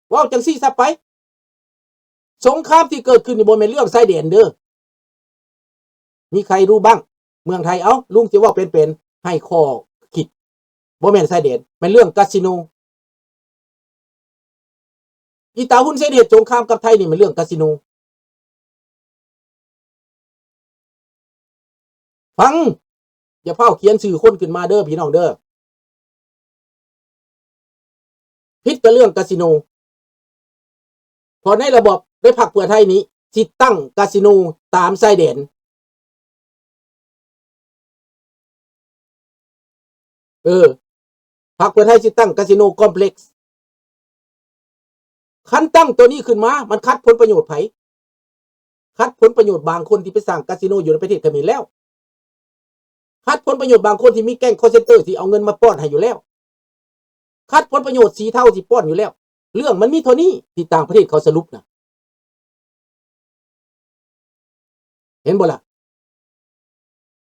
ເວົ້າຈັ່ງຊີ້ຊະໄປ. ສົງຄາມທີ່ເກີດຂຶ້ນນີ້ບໍ່ແມ່ນເລື່ອງຊາຍແດນເດີ້. ມີໃຄຮູ້ບ້າງເມືອງໄທ? ເອົ້າ ລຸງຊິເວົ້າເປັນໆ ໃຫ້ຂໍ້ຄິດ. ບໍ່ແມ່ນຊາຍແດນ, ແມ່ນເລື່ອງກາສິໂນ. ອີຕາຮຸນເຊນເຮັດສົງຄາມກັບໄທນີ້ແມ່ນເລື່ອງກາສິໂນ. ຟັງ, ຢ່າຟ້າວຂຽນຊື່ຄົນຂຶ້ນມາເດີ້ ພີ່ນ້ອງເດີ້. ຜິດກັບເລື່ອງກາສິໂນ. ເພາະໃນລະບອບ ໃນພັກເພື່ອໄທນີ້ ຊິຕັ້ງກາສິໂນຕາມຊາຍແດນ. ເອີ ພັກເພື່ອໄທຊິຕັ້ງກາສິໂນຄອມເພລັກ. ຄັນຕັ້ງໂຕນີ້ຂຶ້ນມາ ມັນຂັດຜົນປະໂຫຍດໃຜ? ຂັດຜົນປະໂຫຍດບາງຄົນທີ່ໄປສ້າງກາສິໂນຢູ່ໃນປະເທດຂະເໝນແລ້ວ. ຂັດຜົນປະໂຫຍດບາງຄົນທີ່ມີແກ້ງຄອລເຊັນເຕີທີ່ເອົາເງິນມາປ້ອນໃຫ້ຢູ່ແລ້ວ. ຂັດຜົນປະໂຫຍດສີເທົາທີ່ປ້ອນຢູ່ແລ້ວ. ເລື່ອງມັນມີເທົ່ານີ້ທີ່ຕ່າງປະເທດເຂົາສະຫຼຸບນະ. ເຫັນບໍ່ລະ?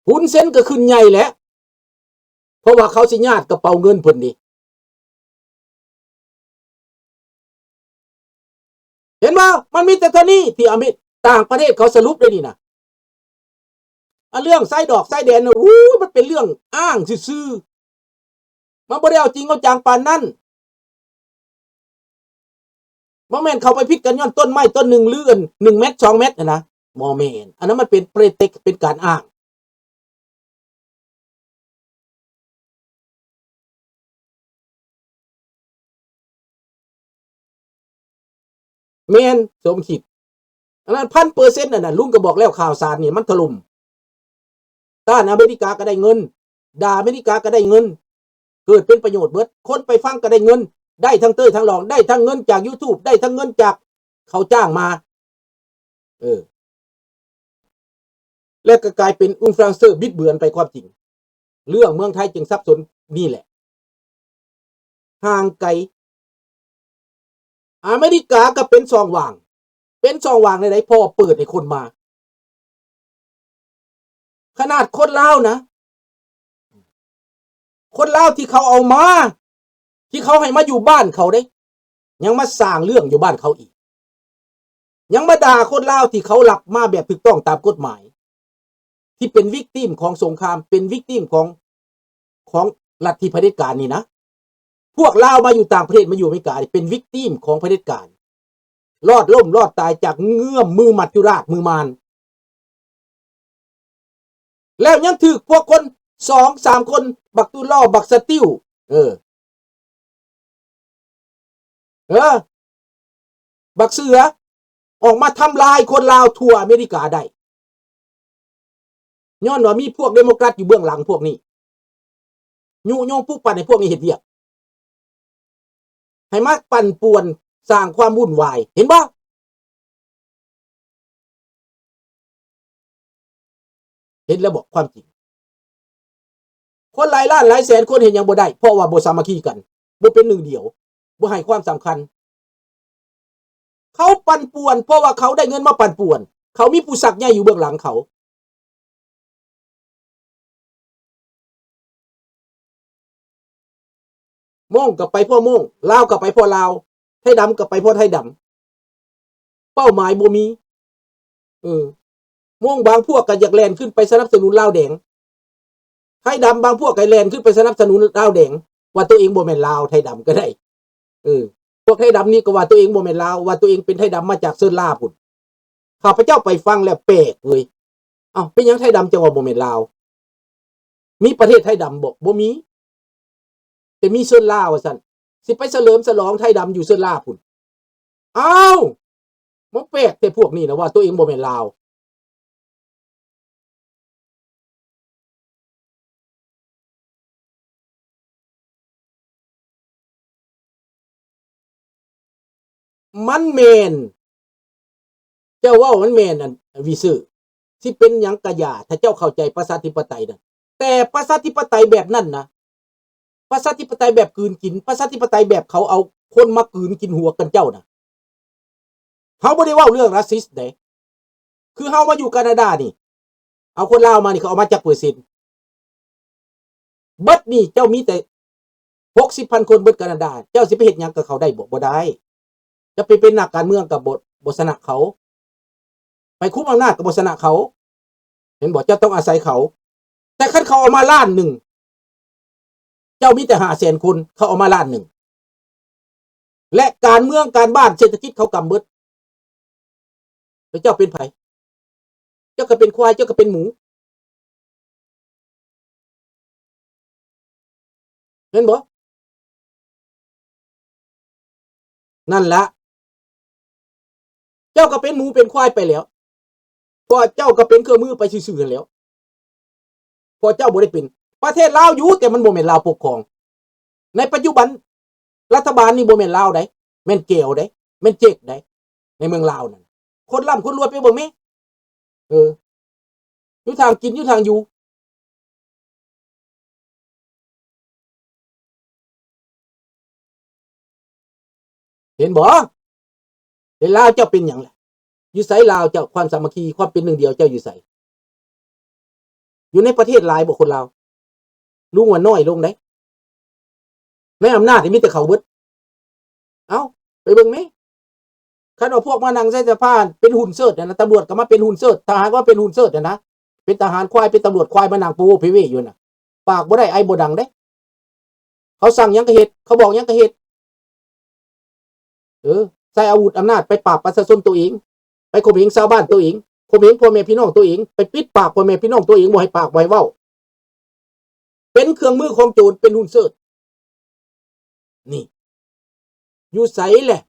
ຮຸນເຊນກໍຂຶ້ນໃຫຍ່ແຫຼະ ເພາະວ່າເຂົາຊິຍາດກະເປົາເງິນເພິ່ນເດ. ເຫັນບໍ່? ມັນມີແຕ່ເທົ່ານີ້ທີ່ອາເມ ຕ່າງປະເທດເຂົາສະຫຼຸບໄດ້ນີ້ນະ. ອັນເລື່ອງຊາຍດອກຊາຍແດນນະ ໂອ້ຍ ມັນເປັນເລື່ອງອ້າງຊື່ໆ. ມັນບໍ່ໄດ້ເອົາຈິງເອົາຈັງປານນັ້ນ. ບໍ່ແມ່ນເຂົາໄປຜິດກັນຍ້ອນຕົ້ນໄມ້ຕົ້ນໜຶ່ງ ຫຼື ອັນ ໜຶ່ງແມັດ ສອງແມັດຫັ້ນນະ. ບໍ່ແມ່ນ. ອັນນັ້ນມັນເປັນ pretext ເປັນການອ້າງ. ແມ່ນ ສົມຄິດ. ອັນນັ້ນພັນເປີເຊັນ ອັນນັ້ນ ລຸງກໍບອກແລ້ວ ຂ່າວສານນີ້ມັນຖະຫຼົ່ມ. ຕ້ານອາເມລິກາກໍໄດ້ເງິນ, ດ່າອາເມລິກາກໍໄດ້ເງິນ, ເກີດເປັນປະໂຫຍດເບິດ, ຄົນໄປຟັງກໍໄດ້ເງິນ, ໄດ້ທັງເຕີຍທັງລອງ, ໄດ້ທັງເງິນຈາກ YouTube, ໄດ້ທັງເງິນຈາກເຂົາຈ້າງມາ. ເອີ ແລະກໍກາຍເປັນ influencer ບິດເບືອນໄປຄວາມຈິງ. ເລື່ອງເມືອງໄທຈຶ່ງສັບສົນນີ້ແຫຼະ. ຫ່າງໄກ. ອາເມລິກາກໍເປັນຊ່ອງວ່າງ. ເປັນຊ່ອງວ່າງໃນໃດ? ເພາະວ່າເປີດໃຫ້ຄົນມາ. ຂະໜາດຄົນລາວນະ, ຄົນລາວທີ່ເຂົາເອົາມາ, ທີ່ເຂົາໃຫ້ມາຢູ່ບ້ານເຂົາເດ້, ຍັງມາສ້າງເລື່ອງຢູ່ບ້ານເຂົາອີກ. ຍັງມາດ່າຄົນລາວທີ່ເຂົາລັບມາແບບຖືກຕ້ອງຕາມກົດໝາຍ, ທີ່ເປັນ victim ຂອງສົງຄາມ, ເປັນ victim ຂອງ ຂອງລັດທິຜະເດັດການນີ້ນະ. ພວກລາວມາຢູ່ຕ່າງປະເທດ, ມາຢູ່ອາເມລິການີ້ ເປັນ victim ຂອງຜະເດັດການ, ລອດລົ້ມລອດຕາຍຈາກເງື້ອມມືມັດຈຸລາດມືມານ. ແລ້ວຍັງຖືກພວກຄົນສອງສາມຄົນ, ບັກຕູລໍ, ບັກສະຕິວ, ເອີ ເອີ ບັກເສືອ ອອກມາທຳລາຍຄົນລາວທົ່ວອາເມລິກາໄດ້ ຍ້ອນວ່າມີພວກເດໂມແຄຣດຢູ່ເບື້ອງຫຼັງພວກນີ້ ຍຸຍົງປຸກປັ່ນໃຫ້ພວກນີ້ເຮັດວຽກ, ໃຫ້ມາປັ່ນປ່ວນ, ສ້າງຄວາມວຸ່ນວາຍ. ເຫັນບໍ່? ເຫັນແລ້ວບໍ່ຄວາມຈິງ? ຄົນຫຼາຍລ້ານຫຼາຍແສນຄົນເຮັດຫຍັງບໍ່ໄດ້? ເພາະວ່າບໍ່ສາມັກຄີກັນ, ບໍ່ເປັນໜຶ່ງດຽວ, ບໍ່ໃຫ້ຄວາມສຳຄັນ. ເຂົາປັ່ນປ່ວນ ເພາະວ່າເຂົາໄດ້ເງິນມາປັ່ນປ່ວນ, ເຂົາມີຜູ້ຊັກໃຍຢູ່ເບື້ອງຫຼັງເຂົາ. ມົ້ງກໍໄປເພາະມົ້ງ, ລາວກໍໄປເພາະລາວ, ໄທດຳກໍໄປເພາະໄທດຳ, ເປົ້າໝາຍບໍ່ມີ. ເອີ ມົ້ງບາງພວກກໍຢາກແລ່ນຂຶ້ນໄປສະໜັບສະໜູນລາວແດງ, ໄທດຳບາງພວກກໍແລ່ນຂຶ້ນໄປສະໜັບສະໜູນລາວແດງ ວ່າຕົວເອງບໍ່ແມ່ນລາວ ໄທດຳກໍໄດ້. ເອີ ພວກໄທດຳນີ້ກໍວ່າຕົວເອງບໍ່ແມ່ນລາວ, ວ່າຕົວເອງເປັນໄທດຳມາຈາກເຊີນລາພຸ້ນ. ຂ້າພະເຈົ້າໄປຟັງແລ້ວແປກເວີຍ, ເອົ້າ ເປັນຫຍັງໄທດຳຈັ່ງວ່າບໍ່ແມ່ນລາວ? ມີປະເທດໄທດຳບໍ່? ບໍ່ມີ, ແຕ່ມີເຊີນລາວ່າຊັ້ນ, ຊິໄປສະເຫຼີມສະຫຼອງໄທດຳຢູ່ເຊີນລາພຸ້ນ. ອ້າວ ມາແປກແຕ່ພວກນີ້ນະ ວ່າຕົວເອງບໍ່ແມ່ນລາວ. ມັນແມ່ນ, ເຈົ້າເວົ້າມັນແມ່ນ ອັນ ວິເຊີ ຊິເປັນຫຍັງກະຢ່າ ຖ້າເຈົ້າເຂົ້າໃຈປະຊາທິປະໄຕນະ. ແຕ່ປະຊາທິປະໄຕແບບນັ້ນນະ, ປະຊາທິປະໄຕແບບກືນກິນ, ປະຊາທິປະໄຕແບບເຂົາເອົາຄົນມາກືນກິນຫົວກັນເຈົ້ານະ. ເຮົາບໍ່ໄດ້ເວົ້າເລື່ອງ racist ເດ້. ຄືເຮົາມາຢູ່ການາດານີ້, ເອົາຄົນລາວມານີ້, ເຂົາເອົາມາຈັກເປີເຊັນ? ເບິດນີ້ເຈົ້າມີແຕ່ຫົກສິບພັນຄົນ, ເບິດການາດາ, ເຈົ້າຊິໄປເຮັດຫຍັງກັບເຂົາໄດ້ບໍ່? ບໍ່ໄດ້. ຈະໄປເປັນນັກການເມືອງກໍບໍ່ ບໍ່ຊະນະເຂົາ ໄປຄຸມອຳນາດກໍບໍ່ຊະນະເຂົາ ເຫັນບໍ່? ເຈົ້າຕ້ອງອາໄສເຂົາ. ແຕ່ຄັນເຂົາເອົາມາລ້ານໜຶ່ງ ເຈົ້າມີແຕ່ຫ້າແສນຄົນ ເຂົາເອົາມາລ້ານໜຶ່ງ ແລະ ການເມືອງການບ້ານເສດຖະກິດເຂົາກຳເບິດ ແລ້ວເຈົ້າເປັນໃຜ? ເຈົ້າກໍເປັນຄວາຍ ເຈົ້າກໍເປັນໝູ ແມ່ນບໍ່? ນັ້ນລະ ເຈົ້າກໍເປັນໝູເປັນຄວາຍໄປແລ້ວ ເພາະເຈົ້າກໍເປັນເຄື່ອງມືໄປຊື່ໆຫັ້ນແຫຼ້ວ ເພາະເຈົ້າບໍ່ໄດ້ເປັນ ປະເທດລາວຢູ່ ແຕ່ມັນບໍ່ແມ່ນລາວປົກຄອງ. ໃນປັດຈຸບັນ ລັດຖະບານນີ້ບໍ່ແມ່ນລາວໃດ ແມ່ນແກວໃດ ແມ່ນເຈັກໃດ ໃນເມືອງລາວນັ້ນ ຄົນລ່ຳຄົນລວຍໄປເບິ່ງແມ ເອີ ຢູ່ທາງກິນ ຢູ່ທາງຢູ່ ເຫັນບໍ່? ເຫັນລາວເຈົ້າເປັນຫຍັງລະ? ຢູ່ໃສລາວເຈົ້າ? ຄວາມສາມັກຄີ ຄວາມເປັນໜຶ່ງດຽວເຈົ້າຢູ່ໃສ? ຢູ່ໃນປະເທດຫຼາຍບໍ່ຄົນລາວ? ລຸງວ່ານ້ອຍລົງເດ້ ໃນອຳນາດນີ້ມີແຕ່ເຂົາເບິດ. ເອົ້າ ໄປເບິ່ງແມ ຄັນວ່າພວກມານັ່ງໃນສະພາເປັນຫຸ່ນເຊີດຫັ້ນນະ ຕຳຫຼວດກໍມາເປັນຫຸ່ນເຊີດ ທະຫານກໍມາເປັນຫຸ່ນເຊີດຫັ້ນນະ ເປັນທະຫານຄວາຍ ເປັນຕຳຫຼວດຄວາຍ ມານັ່ງໂປໂຫເພເວຢູ່ນະ ປາກບໍ່ໄດ້ ໄອບໍ່ດັງເດ້. ເຂົາສັ່ງຫຍັງກໍເຮັດ ເຂົາບອກຫຍັງກໍເຮັດ ເອີ ໃຊ້ອາວຸດອຳນາດໄປປາບປະຊາຊົນໂຕເອງ ໄປຂົ່ມເຫງຊາວບ້ານໂຕເອງ ຂົ່ມເຫງພໍ່ແມ່ພີ່ນ້ອງໂຕເອງ ໄປປິດປາກພໍ່ແມ່ພີ່ນ້ອງໂຕເອງ ບໍ່ໃຫ້ປາກບໍ່ໃຫ້ເວົ້າ ເປັນເຄື່ອງມືຂອງໂຈນ ເປັນຫຸ່ນເຊີດ ນີ້ ຢູ່ໃສແຫຼະ?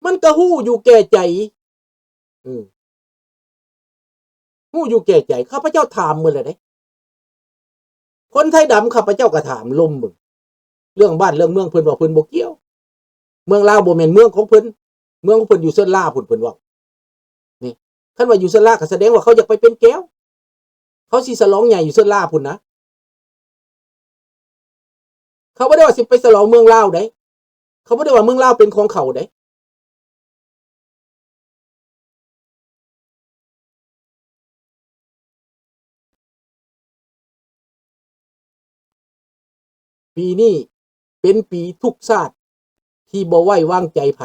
ມັນກໍຮູ້ຢູ່ແກ່ໃຈ ເອີ ຮູ້ຢູ່ແກ່ໃຈ ຂ້າພະເຈົ້າຖາມໝົດແລ້ວເດ້ ຄົນໄທດຳ ຂ້າພະເຈົ້າກໍຖາມລົມເບິ່ງ ເລື່ອງບ້ານເລື່ອງເມືອງ ເພິ່ນວ່າເພິ່ນບໍ່ກ່ຽວ ເມືອງລາວບໍ່ແມ່ນເມືອງຂອງເພິ່ນ ເມືອງຂອງເພິ່ນຢູ່ເຊີນລາພຸ້ນ ເພິ່ນເວົ້າ ນີ້ ຄັນວ່າຢູ່ເຊີນລາ ກໍສະແດງວ່າເຂົາຢາກໄປເປັນແກວ ເຂົາຊິສະຫຼອງໃຫຍ່ຢູ່ເຊີນລາພຸ້ນນະ ເຂົາບໍ່ໄດ້ວ່າຊິໄປສະຫຼອງເມືອງລາວໃດ ເຂົາບໍ່ໄດ້ວ່າເມືອງລາວເປັນຂອງເຂົາໃດ. ປີນີ້ເປັນປີທຸກຊາດທີ່ບໍ່ໄວ້ວາງໃຈໃຜ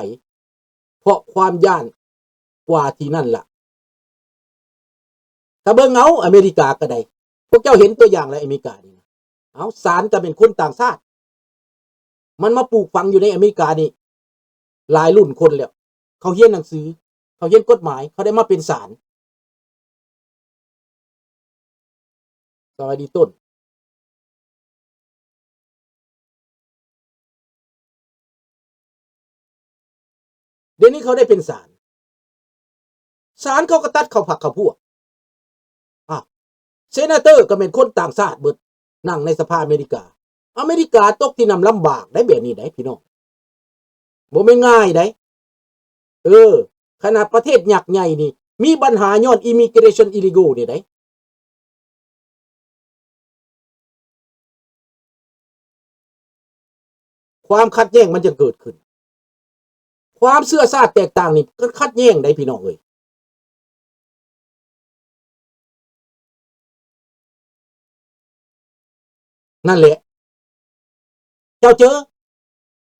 ເພາະຄວາມຢ້ານກວ່າທີ່ນັ້ນລະ. ຖ້າເບິ່ງເອົາອາເມລິກາກໍໄດ້ ພວກເຈົ້າເຫັນຕົວຢ່າງແລ້ວ ອາເມລິການີ້ນະ ເອົາ ສານກໍເປັນຄົນຕ່າງຊາດ ມັນມາປູກຝັງຢູ່ໃນອາເມລິການີ້ຫຼາຍລຸ້ນຄົນແລ້ວ ເຂົາຮຽນໜັງສື ເຂົາຮຽນກົດໝາຍ ເຂົາໄດ້ມາເປັນສານ. ສະບາຍດີຕົ້ນ. ດຽວນີ້ເຂົາໄດ້ເປັນສານ ສານເຂົາກໍຕັດເຂົ້າພັກເຂົ້າພວກ. ອ້າວ ເຊນາເຕີກໍແມ່ນຄົນຕ່າງຊາດເບິດ ນັ່ງໃນສະພາອາເມລິກາ. ອາເມລິກາຕົກທີ່ນ້ຳລຳບາກໄດ໋ ແບບນີ້ໄດ໋ພີ່ນ້ອງ ບໍ່ແມ່ນງ່າຍໄດ໋. ເອີ ຂະໜາດປະເທດຍັກໃຫຍ່ນີ້ ມີບັນຫາຍ້ອນ immigration illegal ນີ້ໄດ໋. ຄວາມຂັດແຍ້ງມັນຈະເກີດຂຶ້ນ ຄວາມເຊື້ອຊາດແຕກຕ່າງນີ້ກໍຂັດແຍ້ງໄດ໋ພີ່ນ້ອງເອີຍ. ນັ້ນແຫຼະ ເຈົ້າເຈີ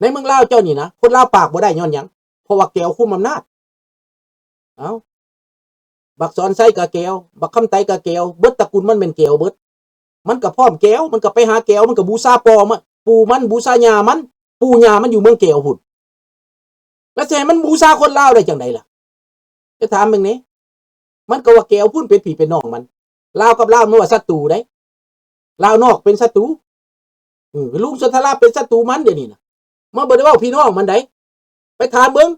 ໃນເມືອງລາວເຈົ້ານີ້ນະ ຄົນລາວປາກບໍ່ໄດ້ຍ້ອນຫຍັງ? ເພາະວ່າແກວຄຸມອຳນາດ. ເອົ້າ ບັກສອນໄຊກໍແກວ ບັກຄຳໄຕກໍແກວ ເບິດຕະກຸນມັນແມ່ນແກວເບິດ. ມັນກໍພ້ອມແກວ ມັນກໍໄປຫາແກວ ມັນກໍບູຊາພໍ່ມັນ ປູ່ມັນ ບູຊາຍ່າມັນ ປູ່ຍ່າມັນຢູ່ເມືອງແກວພຸ້ນ ແລ້ວຊິໃຫ້ມັນບູຊາຄົນລາວໄດ້ຈັ່ງໃດລະ? ໄປຖາມເບິ່ງແດ່. ມັນກໍວ່າແກວພຸ້ນເປັນພີ່ເປັນນ້ອງມັນ ລາວກັບລາວມັນວ່າສັດຕູໃດ໋ ລາວນອກເປັນສັດຕູ. ເອີ ລຸງສົນທະລາເປັນສັດຕູມັນດຽວນີ້ນະ ມັນບໍ່ໄດ້ເວົ້າພີ່ນ້ອງມັນໃດ໋. ໄປຖາມເບິ່ງ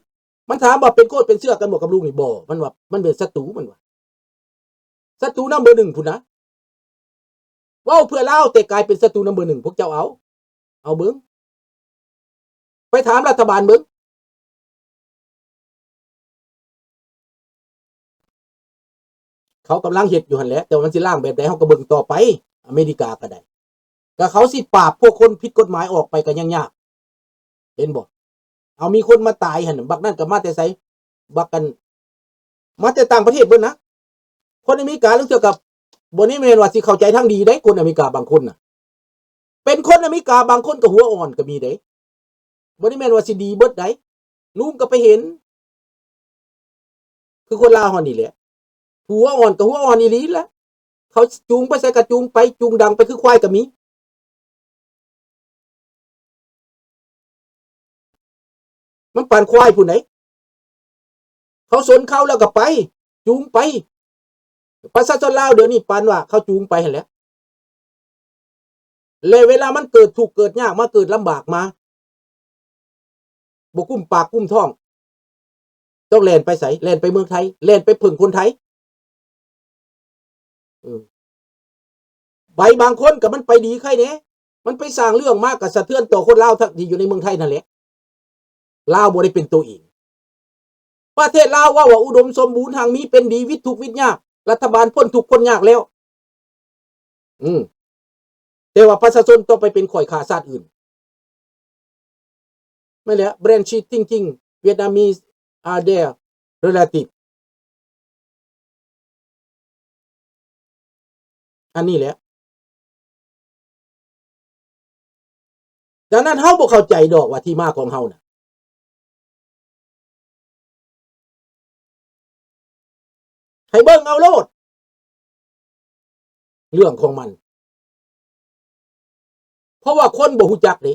ມັນຖາມວ່າເປັນໂຄດເປັນເຊືອກກັນບໍ່ກັບລຸງນີ້? ບໍ່ ມັນວ່າມັນເປັນສັດຕູ ມັນວ່າສັດຕູນຳເບີໜຶ່ງພຸ້ນນະ. ເວົ້າເພື່ອລາວ ແຕ່ກາຍເປັນສັດຕູນຳເບີໜຶ່ງ ພວກເຈົ້າເອົາ ເອົາເບິ່ງ ໄປຖາມລັດຖະບານເບິ່ງ. ເຂົາກຳລັງເຮັດຢູ່ຫັ້ນແຫຼະ ແຕ່ວ່າມັນຊິລ້າງແບບໃດ ເຮົາກໍເບິ່ງຕໍ່ໄປ. ອາເມລິກາກໍໄດ້ ກໍເຂົາຊິປາບພວກຄົນຜິດກົດໝາຍອອກໄປກໍຍັງຍາກ ເຫັນບໍ່? ເອົາ ມີຄົນມາຕາຍຫັ້ນ ບັກນັ້ນກໍມາແຕ່ໃສ? ບັກກັນ ມາແຕ່ຕ່າງປະເທດເບິດນະ. ຄົນອາເມລິກາລາງເທື່ອກໍ ບໍ່ໄດ້ແມ່ນວ່າຊິເຂົ້າໃຈທາງດີເດ້ ຄົນອາເມລິກາບາງຄົນນະ. ເປັນຄົນອາເມລິກາບາງຄົນກໍຫົວອ່ອນກໍມີເດ້ ບໍ່ໄດ້ແມ່ນວ່າຊິດີເບິດໃດ. ລຸງກໍໄປເຫັນ ຄືຄົນລາວເຮົານີ້ແຫຼະ ຜູ້ຫົວອ່ອນກໍຫົວອ່ອນອີ່ຫຼີລະ. ເຂົາຈູງໄປໃສກໍຈູງໄປ, ຈູງດັງໄປຄືຄວາຍກໍມີ. ມັນປານຄວາຍພຸ້ນໃດ໋. ເຂົາຊົນເຂົາແລ້ວກໍໄປ, ຈູງໄປ. ປະຊາຊົນລາວດຽວນີ້ປານວ່າເຂົາຈູງໄປຫັ້ນແຫຼະ. ແລະເວລາມັນເກີດທຸກເກີດຍາກມາ, ເກີດລຳບາກມາ, ບໍ່ກຸ້ມປາກກຸ້ມທ້ອງ, ຕ້ອງແລ່ນໄປໃສ? ແລ່ນໄປເມືອງໄທ, ແລ່ນໄປເພິ່ງຄົນໄທ. ເອີ ໄປບາງຄົນກໍມັນໄປດີໄຄແດ່, ມັນໄປສ້າງເລື່ອງມາກໍສະເທືອນຕໍ່ຄົນລາວທີ່ຢູ່ໃນເມືອງໄທນັ້ນແຫຼະ. ລາວບໍ່ໄດ້ເປັນໂຕເອງ. ປະເທດລາວເວົ້າວ່າອຸດົມສົມບູນ, ຮັ່ງມີເປັນດີ, ວິດທຸກວິດຍາກ, ລັດຖະບານພົ້ນທຸກພົ້ນຍາກແລ້ວ. ອືມ ແຕ່ວ່າປະຊາຊົນຕ້ອງໄປເປັນຂ້ອຍຂ້າຊາດອື່ນ. ແມ່ນແຫຼະ brainwashed thinking, Vietnamese are their relative. ອັນນີ້ແຫຼະ. ດັ່ງນັ້ນເຮົາບໍ່ເຂົ້າໃຈດອກວ່າທີ່ມາຂອງເຮົານະ. ໃຫ້ເບິ່ງເອົາໂລດເລື່ອງຂອງມັນ, ເພາະວ່າຄົນບໍ່ຮູ້ຈັກເດ້.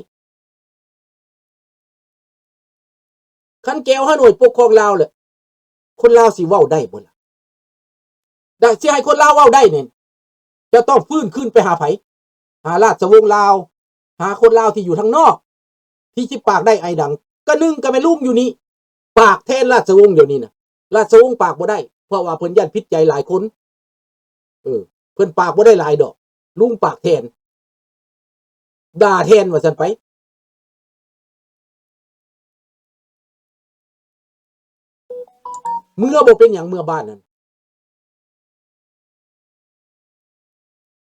ຄັນແກວຮາໂໜຍປົກຄອງລາວແລ້ວ ຄົນລາວຊິເວົ້າໄດ້ບໍ່ລະ? ໄດ້ ຊິໃຫ້ຄົນລາວເວົ້າໄດ້ນີ້ ຈະຕ້ອງຟື້ນຄືນໄປຫາໃຜ? ຫາລາຊະວົງລາວ, ຫາຄົນລາວທີ່ຢູ່ທາງນອກ ທີ່ຊິປາກໄດ້ໄອດັງ. ກະໜຶ່ງກະແມ່ນລຸງຢູ່ນີ້ ປາກແທນລາຊະວົງດຽວນີ້ນະ. ລາຊະວົງປາກບໍ່ໄດ້ ເພາະວ່າເພິ່ນຢ້ານຜິດໃຈຫຼາຍຄົນ. ເອີ ເພິ່ນປາກບໍ່ໄດ້ຫຼາຍດອກ, ລຸງປາກແທນ ດ່າແທນວ່າຊັ້ນໄປ. ເມືອບໍ່ເປັນຫຍັງ, ເມືອບ້ານນັ້ນ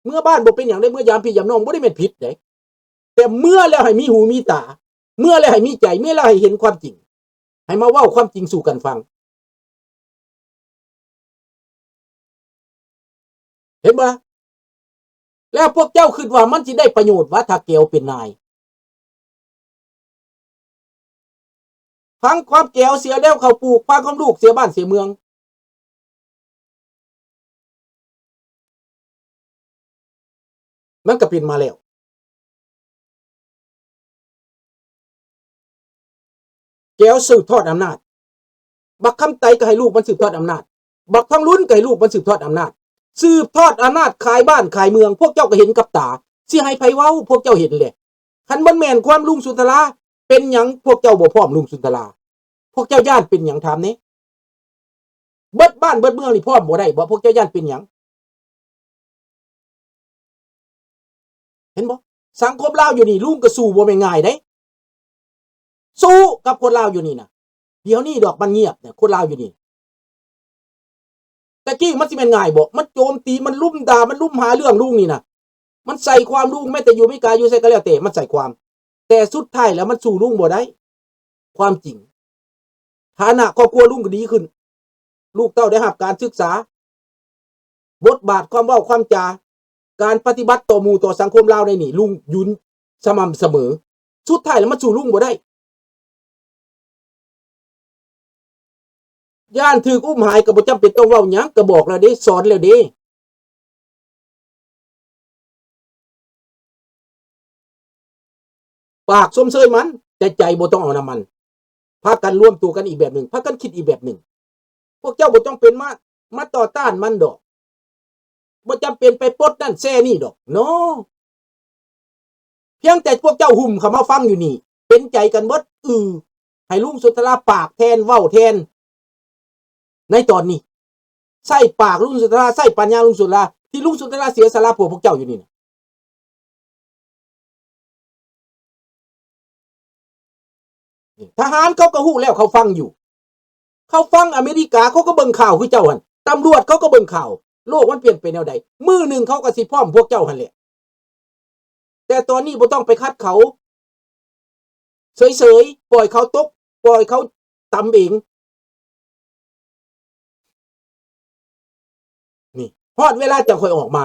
ເມືອບ້ານບໍ່ເປັນຫຍັງເດ້, ເມືອຢາມພີ່ຢາມນ້ອງບໍ່ໄດ້ແມ່ນຜິດເດ້, ແຕ່ເມືອແລ້ວໃຫ້ມີຫູມີຕາ, ເມືອແລ້ວໃຫ້ມີໃຈ, ເມືອແລ້ວໃຫ້ເຫັນຄວາມຈິງ, ໃຫ້ມາເວົ້າຄວາມຈິງສູ່ກັນຟັງ. ເຫັນບໍ່ລະ? ແລ້ວພວກເຈົ້າຄິດວ່າມັນຊິໄດ້ປະໂຫຍດຫວາ ຖ້າແກວເປັນນາຍ? ຟັງຄວາມແກວເສຍແລ້ວເຂົ້າປູກ, ຟັງຄວາມລູກເສຍບ້ານເສຍເມືອງ. ມັນກໍເປັນມາແລ້ວ. ແກວສືບທອດອຳນາດ, ບັກຄຳໄຕກໍໃຫ້ລູກມັນສືບທອດອຳນາດ, ບັກທອງລຸນກໍໃຫ້ລູກມັນສືບທອດອຳນາດ, ສືບທອດອຳນາດຂາຍບ້ານຂາຍເມືອງ, ພວກເຈົ້າກໍເຫັນກັບຕາ, ຊິໃຫ້ໃຜເວົ້າ? ພວກເຈົ້າເຫັນແຫຼະ. ຄັນມັນແມ່ນຄວາມລຸງສຸນທະລາ, ເປັນຫຍັງພວກເຈົ້າບໍ່ພ້ອມລຸງສຸນທະລາ? ພວກເຈົ້າຢ້ານເປັນຫຍັງ? ຖາມແດ່. ເບິດບ້ານເບິດເມືອງນີ້ພ້ອມບໍ່ໄດ້ບໍ່? ພວກເຈົ້າຢ້ານເປັນຫຍັງ? ເຫັນບໍ່? ສັງຄົມລາວຢູ່ນີ້ ລຸງກໍສູ້ບໍ່ແມ່ນງ່າຍເດ້, ສູ້ກັບຄົນລາວຢູ່ນີ້ນະ. ດຽວນີ້ດອກມັນງຽບນະ ຄົນລາວຢູ່ນີ້. ແຕ່ກີ້ມັນຊິແມ່ນງ່າຍບໍ່? ມັນໂຈມຕີ, ມັນລຸມດ່າ, ມັນລຸມຫາເລື່ອງລຸງນີ້ນະ. ມັນໃສ່ຄວາມລຸງ, ແມ້ແຕ່ຢູ່ອາເມລິກາ, ຢູ່ໃສກໍແລ້ວແຕ່, ມັນໃສ່ຄວາມ. ແຕ່ສຸດທ້າຍແລ້ວມັນສູ້ລຸງບໍ່ໄດ້. ຄວາມຈິງ, ຖານະຄອບຄົວລຸງກໍດີຂຶ້ນ, ລູກເຕົ້າໄດ້ຮັບການສຶກສາ, ບົດບາດຄວາມເວົ້າຄວາມຈາ, ການປະຕິບັດຕໍ່ໝູ່ຕໍ່ສັງຄົມລາວໃນນີ້ ລຸງຢືນສະໝ່ຳສະເໝີ. ສຸດທ້າຍແລ້ວມັນສູ້ລຸງບໍ່ໄດ້. ຢ້ານຖືກອຸ້ມຫາຍກໍບໍ່ຈຳເປັນຕ້ອງເວົ້າຫຍັງ, ກໍບອກແລ້ວເດ້, ສອນແລ້ວເດ້. ປາກຊົມເຊີຍມັນ, ແຕ່ໃຈບໍ່ຕ້ອງເອົານຳມັນ. ພາກັນລວມຕົວກັນອີກແບບໜຶ່ງ, ພາກັນຄິດອີກແບບໜຶ່ງ. ພວກເຈົ້າບໍ່ຈຳເປັນມາ, ມາຕໍ່ຕ້ານມັນດອກ. ບໍ່ຈຳເປັນໄປປົດນັ້ນແຊ່ນີ້ດອກ. ໂນ. ພຽງແຕ່ພວກເຈົ້າຫຸ້ມເຂົ້າມາຟັງຢູ່ນີ້, ເປັນໃຈກັນເບິດ. ອື ໃຫ້ລຸງສຸນທະລາປາກແທນ, ເວົ້າແທນ. ໃນຕອນນີ້ ໃຊ້ປາກລຸງສຸນທະລາ, ໃຊ້ປັນຍາລຸງສຸນທະລາ, ທີ່ລຸງສຸນທະລາເສຍສະຫຼະເພື່ອພວກເຈົ້າຢູ່ນີ້ນະ. ທະຫານເຂົາກໍຮູ້ແລ້ວ, ເຂົາຟັງຢູ່, ເຂົາຟັງອາເມລິກາ, ເຂົາກໍເບິ່ງຂ່າວຄືເຈົ້າຫັ້ນ, ຕຳຫຼວດເຂົາກໍເບິ່ງຂ່າວ. ໂລກມັນປ່ຽນໄປແນວໃດ, ມື້ໜຶ່ງເຂົາກໍຊິພ້ອມພວກເຈົ້າຫັ້ນແຫຼະ. ແຕ່ຕອນນີ້ບໍ່ຕ້ອງໄປຂັດເຂົາ, ເສີຍໆ, ປ່ອຍເຂົາຕົກ, ປ່ອຍເຂົາຕຳເອງ. ນີ້, ຄ ຮອດເວລາຈັ່ງຄ່ອຍອອກມາ.